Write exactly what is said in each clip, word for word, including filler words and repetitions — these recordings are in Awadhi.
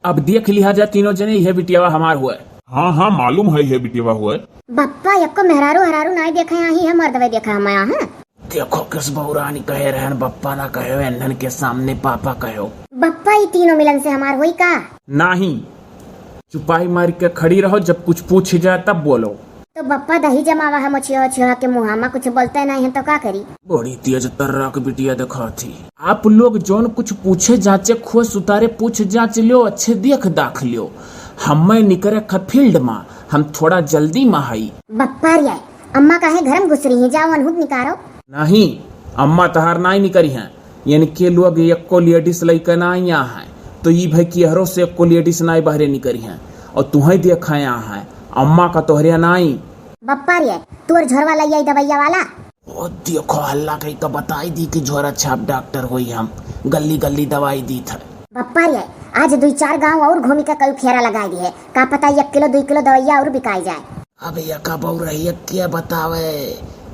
अब देख लिहा जा तीनों जने, यह बिटियावा हमार हुआ है। हाँ, हाँ, मालूम है, यह बिटियावा हुआ है। बप्पा, यक्को मेहरारू हरारू नाई देखा, यहाँ ही है मर्दवे देखा हम यहाँ, हैं? देखो किस बहुरानी कहे रहन, बप्पा ना कहो, एन्हन के सामने पापा कहो। बप्पा, ई तीनों मिलन से हमार होई का? नाही, चुपाई मार के खड़ी रहो, जब कुछ पूछ जाए तब बोलो। तो बप्पा दही जमावा है मोछिया ओछिया के मुँहा मा, कुछ बोलते नहीं है तो का करी? बड़ी तेज तर्रा के बिटिया देखा थी। आप लोग जौन कुछ पूछे जांचे, खोज सुतारे पूछ जांच लियो, अच्छे देख दाख लियो। हम्मे निकरे ख फील्ड मा, हम थोड़ा जल्दी मा हई। बप्पा रे, अम्मा काहे घर में घुस रही है, जाओ अनहुत निकारो। नहीं, अम्मा तहार नाई निकरी हैं। इनके लोग एक्को लेडीज लइके नाई यहाँ है, तो ई भाई कि एहरो से एक्को लेडीज नाई बहरे निकरी हैं। और तुहें देखा यहाँ है, अम्मा का तोहरे नाई। बप्पा रे, तोर झोरवा लई आई दवैया वाला। ओ देखो हल्ला कही तो बताई दी कि झोरा छाप डॉक्टर होई हम, गल्ली गल्ली दवाई दीत है। बप्पा रे, आज दुई चार गांव और घूमी के कई फेरा लगाई दी है, का पता एक किलो दुई किलो दवैया और बिकाई जाए। अब यका बउरहिया के बतावे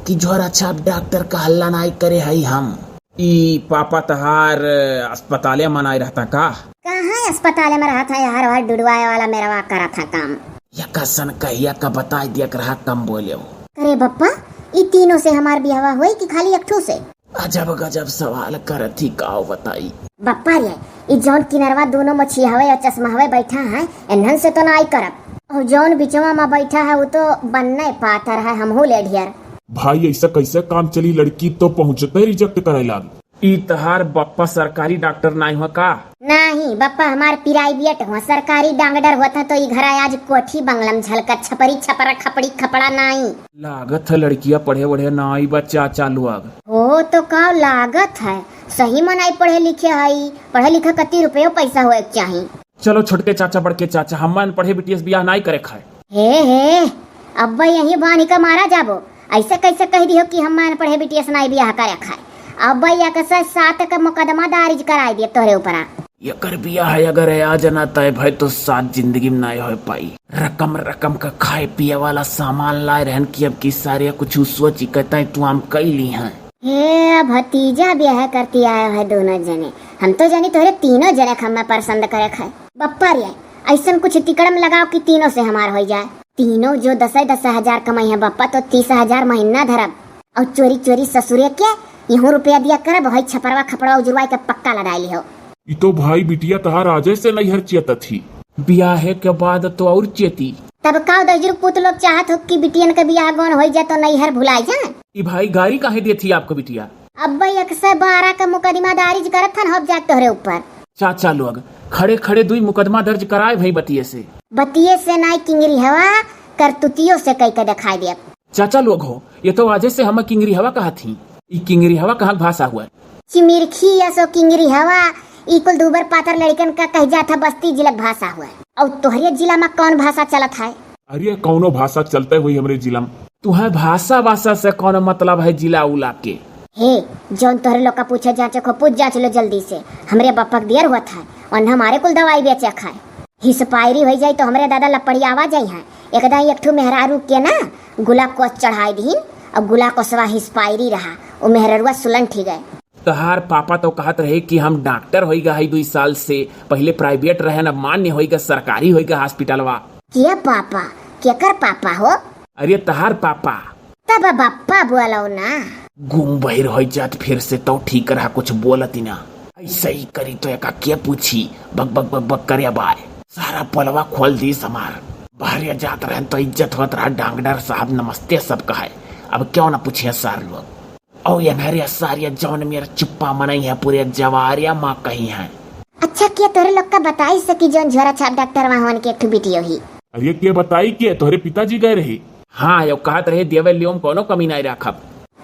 कि झोरा छाप डॉक्टर का हल्ला नाई करे हई हम। ई पापा तहार अस्पताले मा नाई रहता का? कहाँ अस्पताले मा रहत है यार, वह डुडवाए वाला मेरवा करत है काम। यका सन कहिया का बताई दिया रहा, कम बोले हो। अरे बप्पा, ई तीनों से हमार बियाहवा होई कि खाली एक ठो से? अजब गजब सवाल करत ही, काव बताई। बप्पा रे, ई जौन किनरवा दोनों मछी हवे और चश्मा हवे बैठा है, एन्हन से तो नाई करब। और जौन बिचवा मा बैठा है, वो तो बन्ने पातर है, हमहू लेढ़ियर। भाई, ऐसा कैसे काम चली? लड़की तो पहुँचते रिजेक्ट करे लाग। ई तहार बप्पा सरकारी डॉक्टर नाई हो का? नाही, बप्पा हमार प्राइवेट हो, सरकारी डांगडर होत है तो ई घर आज कोठी बंगलम झलकत छपरी छपरा खपड़ी खपड़ा नाई। लागत है लड़किया पढ़े वढ़े नाई बा चाचा लोग। हो तो का लागत है, सही मा नाई पढ़े लिखे हई, पढ़े लिखे कति रुपयो पैसा होए के चाही। चलो छोटके चाचा बड़के चाचा, हम अनपढ़े बिटिया से बियाह नाई करे खाए। हे हे, अब्बा यही बानी का मारा जाबो, ऐसे कैसे कह दियो कि हम अनपढ़े बिटिया से नाई बियाह करे खाए। अब्बा या के साथ सात का मुकदमा दारिज कराई दिए तोहरे ऊपरा। एकर बियाह अगर आज ना तय भय तो सात जिंदगी में नाई हो पाई। रकम रकम का खाए पिए वाला सामान लाए रहन कि अब की सारे कुछ सोची कहते तू हम कैली हैं। हे भतीजा, ब्याह करती आयो है दोनों जने। हम तो जानी तोहरे तीनों जने खम्मा पसंद करे खाए। बप्पा रे, ऐसन कुछ तिकड़म लगाओ कि तीनों से हमार होई जाए। तीनों जो दस दस हजार कमाई है बप्पा, तो तीस हजार महीना धरब। और चोरी चोरी ससुरे के यहूँ रुपया दिया करब, वही छपरवा खपड़वा उजुरवाई के पक्का लदाई लिहो। ई तो भाई बिटिया तहार आजे से नैहर चेतत ही। बियाहे के बाद तो और चेती। तब का दजुर पूत लोग चाहत हो कि बिटियन के बियाह गौन होई जा तो नैहर भुलाई जा? ई भाई गारी काहे देत ही आपको बिटिया? अब्बे एक सौ बारह का मुकदमा दारिज करत हन, हो जात तोहरे ऊपर। चाचा लोग खड़े खड़े दुई मुकदमा दर्ज कराए भई बतिये से। बतिये से नाई किंगरी हवा, करतुतियों से कई के दिखाई दिया। चाचा लोग हो, ये तो आजे से हम किंगरी हवा कहत ही। ई किंगरी हवा कहाँ भाषा हुआ? चिमिरखी या सो किंगरी हवा, ई कुल दूबर पातर लड़कन का कह जात है बस्ती जिला के भाषा हुआ। और तोहरे जिला में कौन भाषा चलत है? अरे कौनो भाषा चलते हुई हमरे जिला में। तुहे भाषा वाषा से कौन मतलब है जिला उला के? हे, जौन तोहरे लोग का पूछे जांचे को पूछ जांच लो जल्दी से। हमरे बप्पा के दियर हुआ था, और हमारे कुल दवाई बेचे खाए। हिसपायरी होई जाई तो हमरे दादा लपड़ियावा जाई हैं। एकदम एक ठो मेहरारू के ना गुलाब कोस चढ़ाई दीन, और गुलाब कोसवा हिसपायरी रहा, वो मेहररुआ सुलन ठी गए। तहार पापा तो कहत रहे कि हम डॉक्टर होई गा है दुई साल से, पहले प्राइवेट रहन, अब मान्य होई गा, सरकारी होई गा हॉस्पिटलवा। के पापा? केकर पापा हो? अरे तहार पापा। तब बप्पा बोलो ना। गुम बहिर होई जात फिर से तो ठीक रहा, कुछ बोलत ही ना। ऐसे ही करी तो एका के पूछी, बक बक बक बक करे बाय। सारा पोलवा खोल दीस हमार। बहरिया जात रहन तो इज्जत होत रहा, डांगडर साहब नमस्ते सब कहे। अब क्यों ना पूछे सार लोग। और ये नहरिया सारिया जौन मेरा चुप्पा मनई है पूरे जवारिया माँ कही है। अच्छा, के तोहरे लोग का बताई सकी जौन झोरा छाप डॉक्टर वहाँ के एक ठो बिटियो ही? अरे के बताई के तोहरे पिताजी गए रही। हाँ, यो कहत रहे देवे लियो में कोनो कमी नहीं रखब।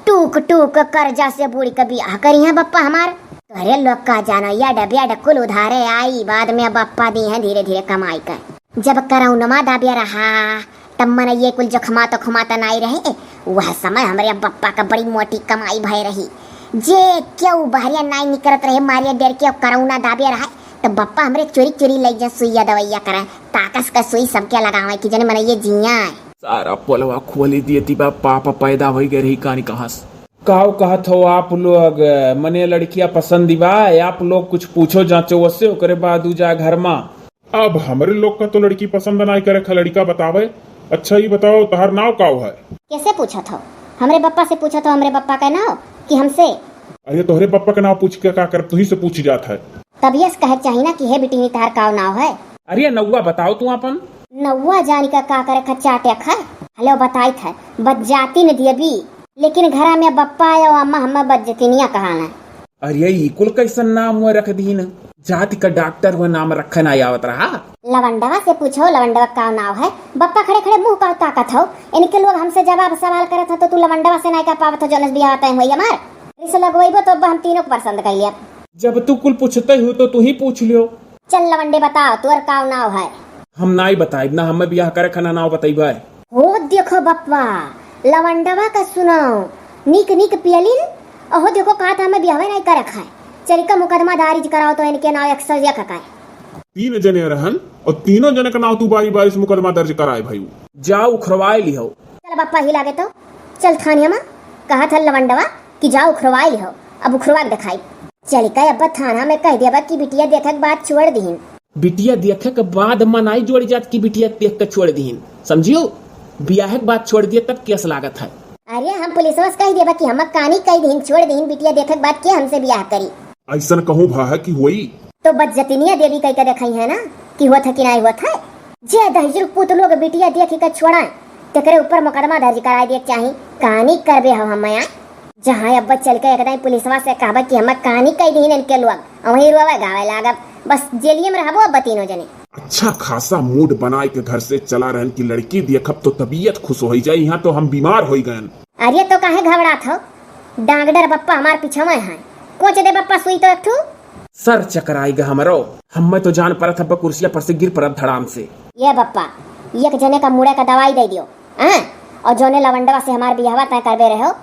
टूक टूक कर्जा से बूढ़ के बियाह करी है बप्पा हमार। तोहरे लोग का जानो, यड ब्यड कुल उधारे आई, बाद में बप्पा दी हैं धीरे धीरे कमाई कर। जब करौनमा दाबिया रहा, तब मनइये कुल जोखमात ओखमात नाई रहे। वह समय हमरे बप्पा का बड़ी मोटी कमाई भय रही। जे केहू बहरिया नाई निकरत रहे, मारिया डर के करौना दाबिया रहा, तब बप्पा हमरे चोरी चोरी लई जा सुइया दवैया करे, ताकस का सुई सबके लगावे कि जने मनइये जिया। सारा पोलवा खोली दिए ती बा, पापा पैदा होई गए रही कानी कहाँ से। काव कहत हो आप लोग, मने लड़किया पसंद बा, आप लोग कुछ पूछो जांचो वसे, ओकरे बाद उ जा घर मा। अब हमरे लोग का तो लड़की पसंद नाई करे खा लड़का बतावे। अच्छा, ई बताओ, तहार नाव काव है? कैसे पूछत हो? हमरे बप्पा से पूछत हो, हमरे बप्पा का नाव कि हमसे? अरे, तोहरे बप्पा का नाव पूछ के का करब, तुही से पूछ जात है। तब यस कहे के चाही ना कि हे बिटिनी, तहार काव नाव है? अरे, नौवा बताओ तू आपन। नौवा जानी का, का करे खा, चाटे खा। हलो, बताइत है, बज्जातिन देवी। लेकिन घरा में बप्पा आयो, अम्मा हम्मा बज्जतिनिया कहाना। अरे, ई कुल कैसन नाम हुआ रख दीन? जाति का डॉक्टर हुआ नाम रखे ना आवत रहा। लवंडवा से पूछो, लवंडवा का नाव है? बप्पा खड़े खड़े मुंह का ताकत हो? इनके लोग हमसे जवाब सवाल करत हो तो तू लवंडवा से नाई कह पावत हो, जोनस बियाह तय हुई हमार। रिस लगवैबो तो अब हम तीनों को पसंद कर लिया। जब तू कुल पूछते हो तो तू ही पूछ लियो। चल लवंडे, बताओ तोर का नाव है? हम नाई बताइब ना, हमें बियाह करे खाना नाव बताइबे। हो देखो बप्पा, लवंडवा का सुनाओ, नीक नीक पियलिन, अहो देखो, कहा था हमें बियाह नाई करे खाए। चलिका मुकदमा दारिज कराओ तो इनके नाव एक सौ एक का है। तीन जने रहन और तीनों जने का नाव तू बारी बारी से मुकदमा दर्ज कराए भाई। जा उखरवाए लिहो। चल बप्पा ही लागे तो, चल थानिया मा, कहा था लवंडवा कि जा उखरवाए लिहो, अब उखरवा के दिखाई। चलिका अब थाना में कह दिया बा कि बिटिया देखे के बाद छोड़ दीन। बिटिया देखे के बाद मनाई जोड़ जात कि बिटिया देख के छोड़ दीन, समझियो? बियाह के बाद छोड़ दिए तब केस लागत है। अरे हम पुलिसवा से कह देबा कि हम कानी कह दीन, छोड़ दीन, बिटिया देखे के बाद के हमसे बियाह करी? ऐसन कहूँ भा है कि होई? तो बज्जतिनिया देवी कह के देखाई है ना कि होत है कि नहीं होत है। जे दहिजरू पूत लोग बिटिया देख के छोड़ा, तेकरे ऊपर मुकदमा दर्ज कराए दिए के चाही। कानी करबे हो हम आए? जहाँ अब चल के एकदम पुलिसवा से कहबा कि हम कानी कह दीन इनके लोग, और वहीं रोवे गावे लागब। बस जेलिए में रहबो अब तीनों जने। अच्छा खासा मूड बनाए के घर से चला रहन कि लड़की देखब तो तबीयत खुश होई जाए, यहाँ तो हम बीमार होई गयन। अरे तो काहे घबरात हो? डांगडर बप्पा हमार पिछवा है, कोच दे बप्पा सुई तो एक ठू। सर चकराई ग हमरो, हम्मे तो जान परत हब्बे कुर्सिया पर से गिर परत धड़ाम से। ये बप्पा, एक जने का मुड़े का दवाई दे दियो, हाँ? और जोने लवंडवा से हमार बियाहवा तय करबे रहो,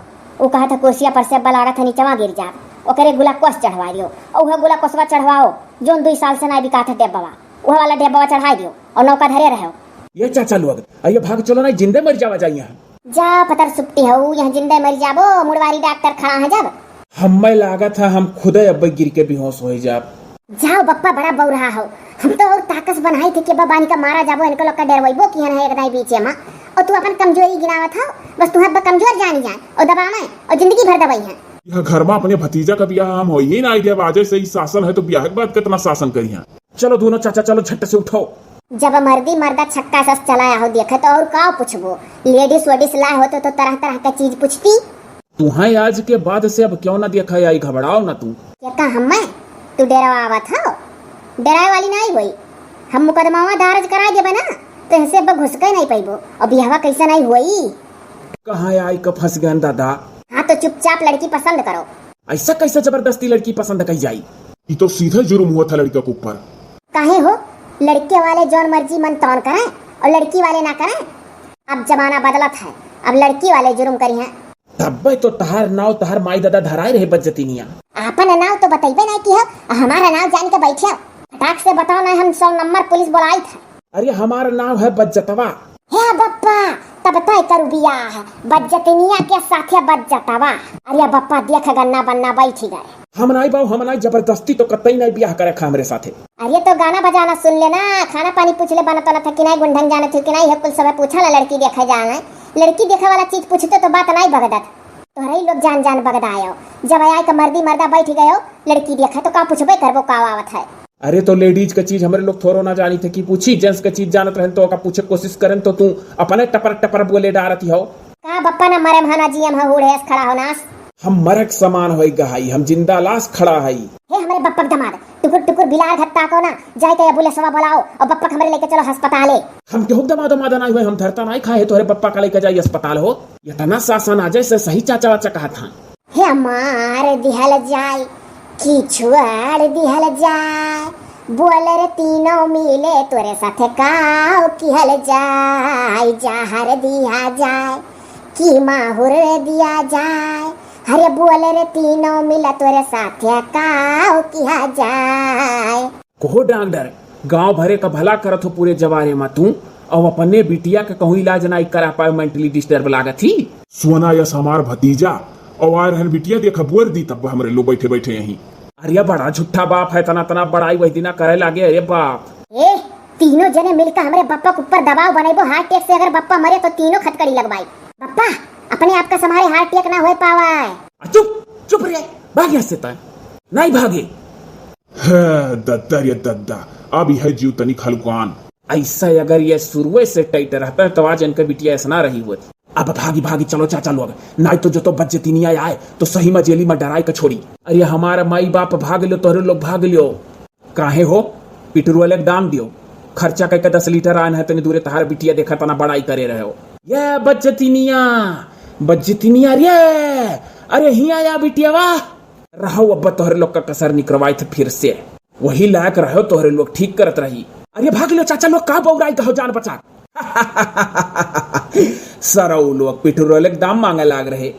उ कहा था कुर्सिया पर से अब्बा लागत है नीचवा गिर जात, ओकरे गुलाकोस चढ़वा दियो, और वह गुलाकोसवा चढ़वाओ जोन दुई साल से ना बिकात है डेब्बावा, वह वाला डेब्बावा चढ़ाई दियो और नौका धरे रहो। ये चाचा लोग, अरे भाग चलो ना, जिंदे मर जावा जाई यहाँ। जा पतर सुपटी हऊ, यहाँ जिंदे मर जाबो, मुड़वारी डॉक्टर खड़ा है जब। हम्मे लागत है हम खुदे अब्बे गिर के बेहोश होई जाब। जाओ बप्पा, बड़ा बौरहा हो, हम तो और ताकस बनाई थे कि बा बानी का मारा जाबो, इनको लोग का डरवैबो किहन है एक दाई बीचे मा, और तू अपन कमजोरी गिनावत हो, बस तू हब्बे कमजोर जानी जाए और दबावे और जिंदगी भर दबाई है। यह घर मा अपने भतीजा का बियाह हम होई ही नाई देब, आजे से ही शासन है तो बियाह के बाद कितना शासन करिहैं। चलो दोनों चाचा, चलो झट से उठो। जब मर्दी मर्दा छक्का सस चला आहो देखे तो और का पूछबो, लेडीज वेडीज लाए होते तो तरह तरह का चीज पूछती। तुहैं आज के बाद से अब क्यों ना देखा आई, घबराओ ना तू। क्या का हम्मे? तू डरावा आवत हो? डराए वाली नाई होई। हम मुकदमावा दर्ज कराए देबे ना, तो ऐसे अब घुस के नहीं पाइबो। अब बियाहवा कैसे नहीं होई? कहाँ आई का फंस गए दादा? हाँ, तो चुपचाप लड़की पसंद करो। ऐसा कैसे जबरदस्ती लड़की पसंद कही जाई? ई तो सीधे जुर्म हुआ था लड़का के ऊपर। काहे हो? लड़के वाले जौन मर्जी मन तौन करें और लड़की वाले ना करें। अब जमाना बदलत है, अब लड़की वाले जुर्म करिहैं। तब्बे तो तहार नाव तहार माई दादा धराए रहे बज्जतिनिया। आपन नाव तो बतैबे नहीं की हो, हमारा नाव जान के बैठे। फटाक से बताओ, नहीं हम सौ नंबर पुलिस बुलाई था। अरे हमार नाव है बज्जतवा। हे बप्पा, तब तय करू बियाह बज्जतिनिया के साथे बज्जतवा। अरे बप्पा देख गन्ना बन्ना बैठ गए। हम नाई बाऊ, हम नाई, जबरदस्ती तो कतई नाई बियाह करे खा हमरे साथे। अरे तो गाना बजाना सुन लेना, खाना पानी पूछ ले, बनत बनत है कि नाई, गुंडन जानत हो कि नाई, है कुल समय पूछा ला, लड़की देखे जाना है। लड़की देखे वाला चीज पूछते तो बात नाई बगदत। तोहरे ही लोग जान जान बगदायो। जब आए के मर्दी मर्दा बैठ गयो, लड़की देखे तो का पूछबे करबो का आवत है। अरे तो लेडीज का चीज हमरे लोग थोड़ो ना जानी थे कि पूछी, जेंट्स का चीज जानत रहन तो ओका पूछे कोशिश करन तो तू अपने टपर टपर बोले डारती हो। का बप्पा ना मरे महा ना जियम हा, हूड़े अस खड़ा हो नास। हम मरक समान होई गहाई, हम जिंदा लाश खड़ा हई। हे हमरे बप्पा के दमाद, टुकुर टुकुर बिलार घत्ता को ना, जाए के एम्बुलेंसवा बुलाओ और बप्पा के हमरे लेके चलो अस्पताले। हम केहू दमाद दमाद ना हुए, हम धरता नाई खाए तोहरे बप्पा का लेके जाई अस्पताल हो। इतना शासन आ जाए से सही चाचा वाचा कहा था। हे मार दिहल जाए कि छोड़ दिहल जाए, बोल रे तीनों मिले तोरे साथे काव किहल जाए, जहर दिया जाए कि माहुर दिया जाए, अरे बोल रे तीनों मिला तोरे साथे काव किहा जाए। कहो डॉक्टर, गांव भरे का भला करत हो पूरे जवारे मा तू, और अपने बिटिया का कहूँ इलाज नाई करा पाए, मेंटली डिस्टर्ब लागत ही। सोना यस हमार भतीजा, और आए रहन बिटिया देखा बोर दी तब हमरे लो बैठे बैठे यहीं। अरे बड़ा झूठा बाप है, तना तना बड़ाई वही दिना करे लागे, अरे बाप। ए, तीनों जने मिलकर हमरे बप्पा के ऊपर दबाव बनइबो। हार्ट अटैक से अगर बप्पा मरे तो तीनों खतकड़ी लगवाई। बप्पा, अपने आप का संभारे, हार्ट अटैक ना होए पावे। आ, चुप, चुप रे, भाग यहाँ से तय। नहीं भागे। हे दद्दा रे दद्दा, अब यह जीव तनिक हलुकान। ऐसा अगर ये शुरुए से टाइट रहता तो आज इनका बिटिया ऐसा ना रही होती। अब भागी भागी चलो चाचा लोग, नाहीं तो जो तो बज्जतिनिया आए तो सही में जेली में डराए के छोड़ी। अरे हमारा माई बाप भाग लो, तोहरे लोग भाग लो। काहे हो? पेट्रोल के दाम दियो, खर्चा कइके दस लीटर आन है, तनी दूरे तहार बिटिया देखा तना बड़ाई करे रहे हो। ये बज्जतिनिया, बज्जतिनिया रे, अरे हिया या बिटिया वाह। रहो अब तोहरे लोग का कसर निकरवाई थे फिर से। वही लायक रहो तोहरे लोग, ठीक करत रही। अरे भाग लो चाचा लोग, का बौराई कहो जान बचा। सरऊ लोग पेट्रोल के दाम मांगे लाग रहे।